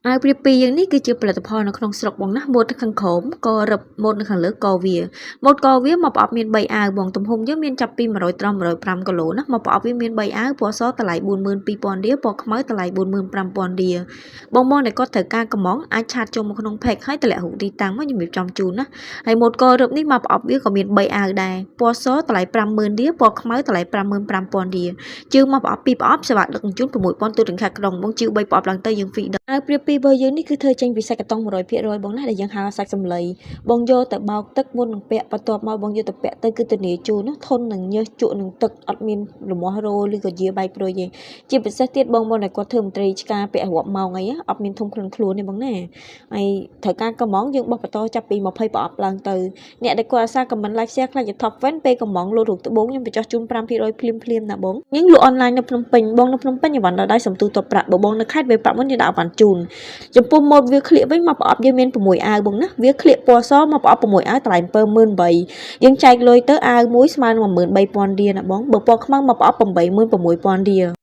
អាវព្រាបពីរយើងនេះគឺជាផលិតផលនៅក្នុងស្រុកបងណាម៉ូតនៅខាងក្រោមករឹបម៉ូតនៅខាងលើកវាម៉ូតកវាមកប្រអប់មាន3អាវបងទំហំយើងមានចាប់ពី100ត្រង់105គីឡូណាមកប្រអប់វាមាន3អាវពណ៌សតម្លៃ42,000រៀលពណ៌ខ្មៅតម្លៃ45,000រៀលបងបងដែលគាត់ត្រូវការកំងអាច chat ចូលមកក្នុង page ហើយតម្លាក់រូបទីតាំងមកខ្ញុំរៀបចំជូនណាហើយម៉ូតករឹបនេះមកប្រអប់វាក៏មាន3អាវដែរពណ៌សតម្លៃ50,000រៀលពណ៌ខ្មៅតម្លៃ55,000រៀលជើងមកប្រអប់2ប្រអប់សេវាដឹកជញ្ជូន6000ទូទាំងខេត្តក្រុងបងជឿ3ប្រអប់ឡើងទៅយើង free ដឹកអាវព្រាបពីររបស់យើងនេះគឺធ្វើចេញពីសាច់កាតុង100%បងណាដែលយើងហៅសាច់សម្លីបងយកទៅបោកទឹកមុននឹងពាក់បន្ទាប់មកបងយកទៅពាក់ទៅគឺធានាជូនណាធន់នឹងញើសជក់នឹងទឹកអត់មានរមាស់រោលឬក៏យាបែកព្រុយទេជាពិសេសទៀតបងបងដែលគាត់ធ្វើមន្ត្រីឆ្ការពាក់រាប់ម៉ោងអីអត់មានធំខ្លួនខ្លួនទេបងណាហើយត្រូវការកំងយើងបោះបន្តចាប់ពី20ប្រអប់ឡើងទៅអ្នកដែលគាត់អាសា comment like share ខ្លាចជា top fan ពេលកំងលោតរូបត្បូងខ្ញុំបញ្ចុះជូន5%ភ្លាមភ្លាមណាបងយើងលក់អនឡាញនៅភ្នំពេញបងនៅភ្នំពេញអីវ៉ាន់ដល់ដៃសំទូតប្រាក់បើបងនៅខេត្តវាប្រាក់មុនយើងដាក់អីវ៉ាន់ជូនចំពោះម៉ូតវាក្លៀកវិញមកប្រអប់យើងមាន6អាវបងណាវាក្លៀកពណ៌សមកប្រអប់6អាវតម្លៃ78,000យើងចែកលុយទៅអាវមួយស្មើនឹង13,000រៀលណាបងបើពណ៌ខ្មៅមកប្រអប់86,000រៀល។